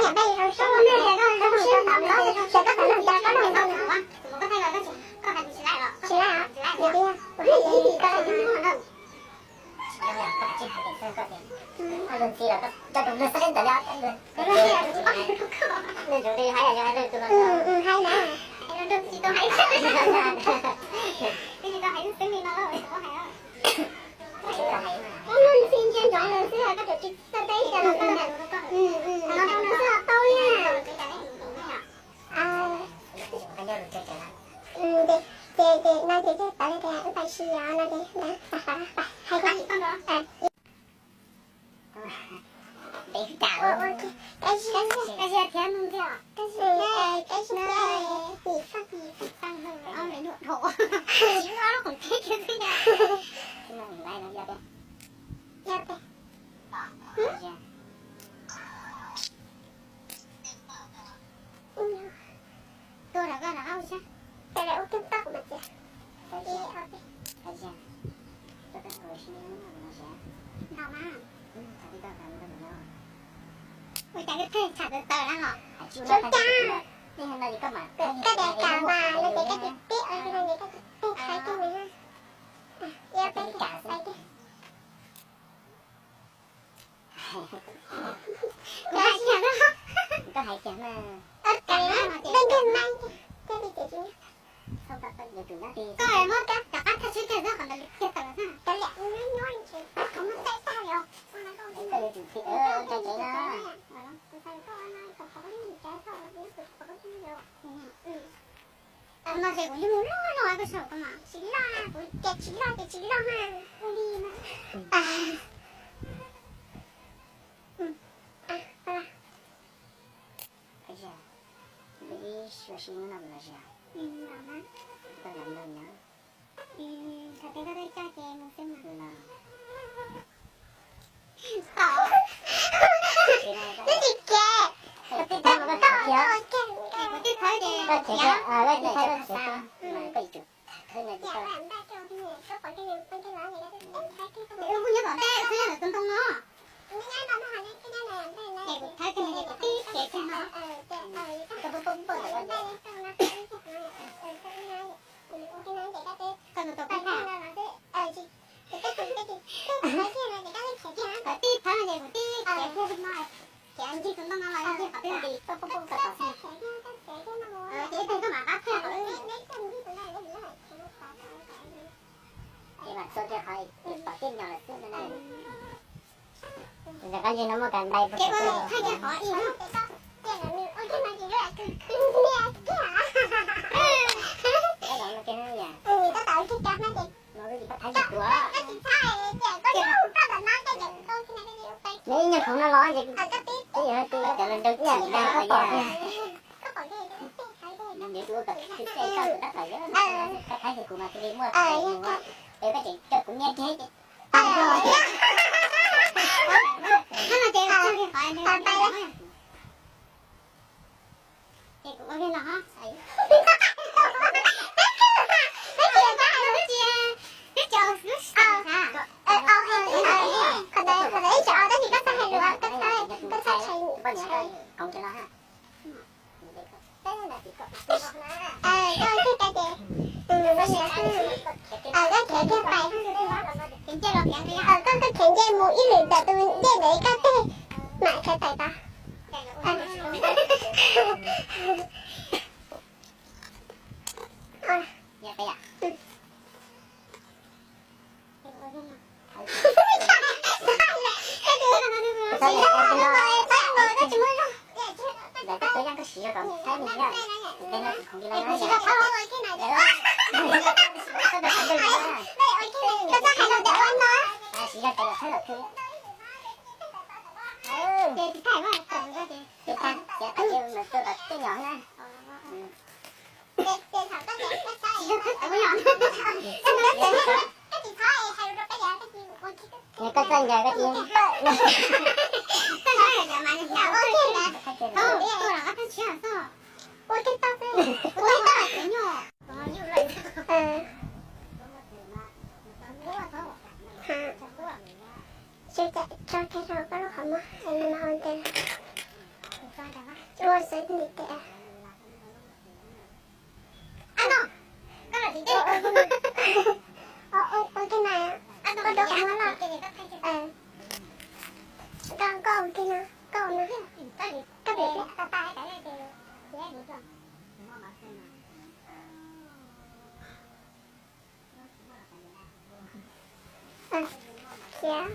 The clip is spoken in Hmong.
niam peb zoo siab, koj zoo siab ntau los, koj txawm nug cas koj nug ntau no. Tsis laib os, niam peb, kuv hais ib ntsis koj Hais na. Muab ntxhi ntsia ntsoov nws xwb, koj tseem tsis txawj teb li cas los tau. Hais no rau nws xwb los tau li. Ces ces no ces tawv li tias wb pais si os no ces hais koj. Kab zib, kab zib thiab, kab zib, Tua rau koj rau hauv xwb. Ua koj toj mas tias ib ob peb. Nto mas. Ua cas koj thiaj tsham tawv tawv na los? Tsis ua cas. Koj tias kam mas no ces koj tias tib ua no ces koj tias tib thaiv kiag na. Ib ob peb, thaiv kiag. Kuv hais tias no. Koj hais tias na. Leej twg mas thiaj li tsis nyob. Koj muab rov qab thaj tswb kiag xwb, qhov ntawd kiag tawm xwb. Kav liam, nyob nyob ntshe kuv muab teb tag li os. Koj yuav tsum thim ntsa tsev na. No ces kuv yeej mus loj loj koj saum koj mas. Tsis loj, kuv tias tsis loj ces tsis loj na. Ua li na. Ib suam sib hnub no los zis. Koj los nrog nyob. Thaum twg koj tuaj coj ces mus xwb mas. Twb tsis kev. Kuv twb thawb ces koj tsis tau. Kuv nyob tom ntej, kuv nyob tom ntoo no. Es kuv thawb kiag no ces kuv tib kev kiag no. Koj tus tus peb ha. Kuv tib thawb no ces kuv tib kev kiag no. Ces ncig tus ntoo no los ncig qhov twg ces poob poob poob tau tau xwb. Ces ib teg koj mam qab kiag qhov twg. Ces mam txua kiag qhov tom tej nyom lawm xwb no. Ces qab ntsis no muaj kas ntais puag saum. Nws ib nyuag khoom no los ces twb yog twb cov los nrau chim ntag. Nws tus ua kom khwv xej tau tus tab tom yog. Koj thaib kiag kuv mas cia li muaj es koj tseem coj kuv nias kiag ces. Ces kuv ua li no. Qhov ntawd ib co tab sis koj txhob hais lus, koj txhob, koj txhob tshee. Koj khiav kiag pais, koj khiav nce mus ib lwm ntawm tus ncej ntawd koj teg, mam khiav tawm tod. Koj txawj ncaws koj tsis. Ua kiag tau xwb. Ua kiag tau xwb. Tso kiag rau koj lub qhov muag es nws mas haus ntev. Ua xwb ntim tes. Ua kiag na, koj rau qhov muag loj. Koj, koj ua kiag no, koj ua no. Koj pem peb. Khiav.